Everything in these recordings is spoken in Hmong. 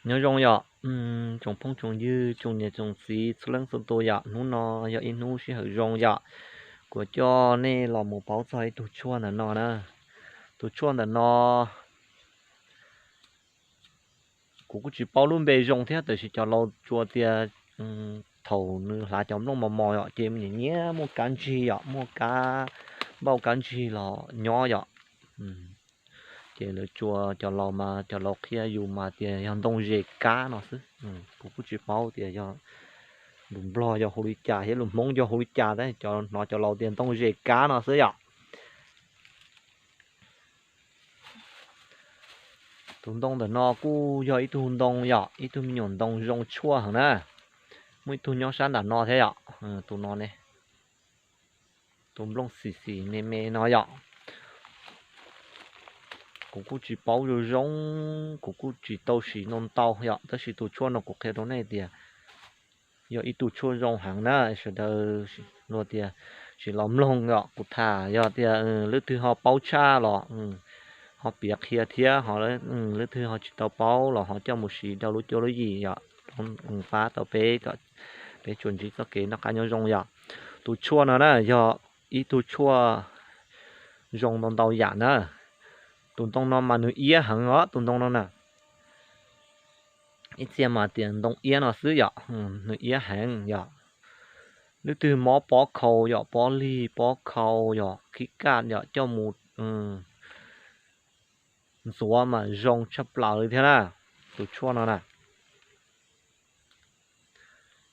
Nyob zoo yom, tsoom phooj tsoom ywg, tsoom niam tsoom txiv txhua leej txhua tus yom, hnub no yog ib hnub sij hawm zoo yom. Kuv coj nej los mus paub txog ib tug tshuaj ntawm no na. Tus tshuaj ntawm no kuv kuj tsis paub lub npe zoo thiab, tab sis cov laus tsuas tias thaum nws hlav cov nplooj mos mos yom, ces nyiam nyiam muaj kab ntsig yom, muaj kab npauj kab ntsig los nyob yom. Ces lawv tsuas cov laus mas cov laus qhia yus mas tias yog ntoo zes kab no xwb. Kuv kuj tsis paub tias yog lus Nplog yog hu li cas thiab lus Hmoob yog hu li cas, tab sis cov hnov cov laus tias ntoo zes kab no xwb yom. Tus ntoo ntawm no kuj yog ib tug ntoo yom, ib tug me nyuam ntoo zoo tshuaj heev na. Muaj ib tug nyob sab nram no thiab yom, tus no ne, tus nplooj xim xim me me no yom. Kuv kuj tsis paub zoo zoo, kuv kuj tsis tau sim ntau ntau yom, tab sis tus tshuaj no kuv qhia rau nej tias yog ib tug tshuaj zoo heev na, sawv daws luag tias sim los mloog yom, kuv tham yog tias leej twg ho paub tshaj los ho piav qhia thiab, ho leej twg ho tsis tau paub los ho coj mus siv rau lub cuab lub yim yom, pab tau peb kom peb tsuas ntsib txoj kev noj qab nyob zoo yom. Tus tshuaj no na yog ib tug tshuaj zoo ntau ntau yam na. Tus ntoo no mas nws iab heev os, tus ntoo no na. Ib txhia mas tias ntoo iab no xwb yom, nws iab heev yom. Leej twg mob pob khau yom, pob lig pob khau yom, khib kaj yom, coj mus ntxuav mas zoo tshaj plaws li thiab na, tus tshuaj no na.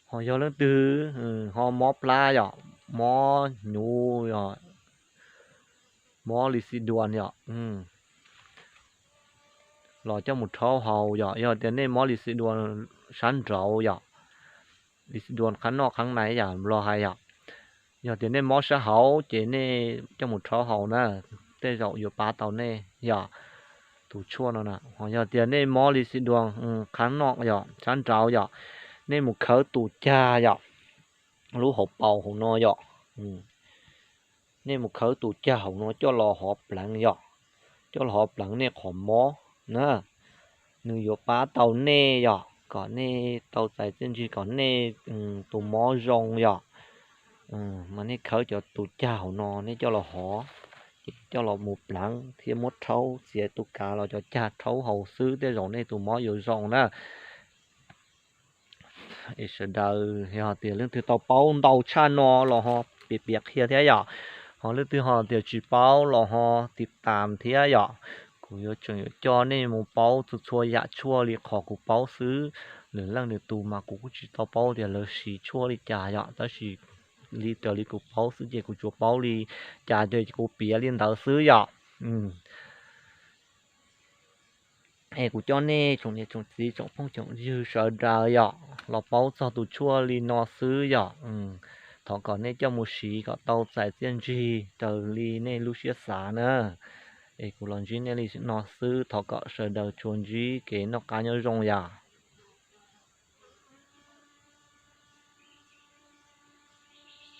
Ho yog leej twg ho mob plab yom, mob hnyuv yom, mob lis xi duas yom, los coj mus rhaub haus yom. Yog tias nej mob lis xi duas sab nraud yom, lis xi duas qhab noj qhab nais yam Nplog hais yom, yog tias nej mob sab hauv ces nej coj mus rhaub haus na, tej zaum yuav pab tau nej yom, tus tshuaj no na. Ho yog tias nej mob lis xi duas qhab noj yom, sab nraud yom, nej mus khawb tus cag yom, lub hauv paus hauv no yom, nej mus khawb tus cag hauv no coj los hov pleev yom, coj los hov pleev nej qhov mob na, nws yuav pab tau nej yom, kom nej tau txais txiaj ntsig, kom nej tus mob zoo yom. Mas nej khawb cov tus cag hauv no nej coj los hov, ces coj los mus pleev thiab muab rhaub txiav tus kav los cov cag rhaub haus xwb tej zaum nej tus mob yuav zoo na. Es sawv daws yog tias leej twg tau paub ntau tshaj no los ho piav piav qhia thiab yom, ho leej twg ho tias tsis paub los ho tiv tas thiab yom. Kuv yuav tseem yuav coj nej mus paub txhua txhua yam tshuaj li qhov kuv paub xwb. Lwm leej lwm tus mas kuv kuj tsis tau paub tias lawv siv tshuaj li cas yom, tab sis li raws li kuv paub xwb ces kuv tsuas paub li cas ces kuv piav li ntawd xwb yom. Es kuv coj nej tsoom niam tsoom txiv tsoom phooj tsoom ywg sawv daws yom los paub txog tus tshuaj li no xwb yom. Thov kom nej coj mus siv kom tau txais txiaj ntsig raws li nej lub siab xav na. Es kuv los ntsib nej li no xwb, thov kom sawv daws tsuas ntsib kev noj qab nyob zoo yom.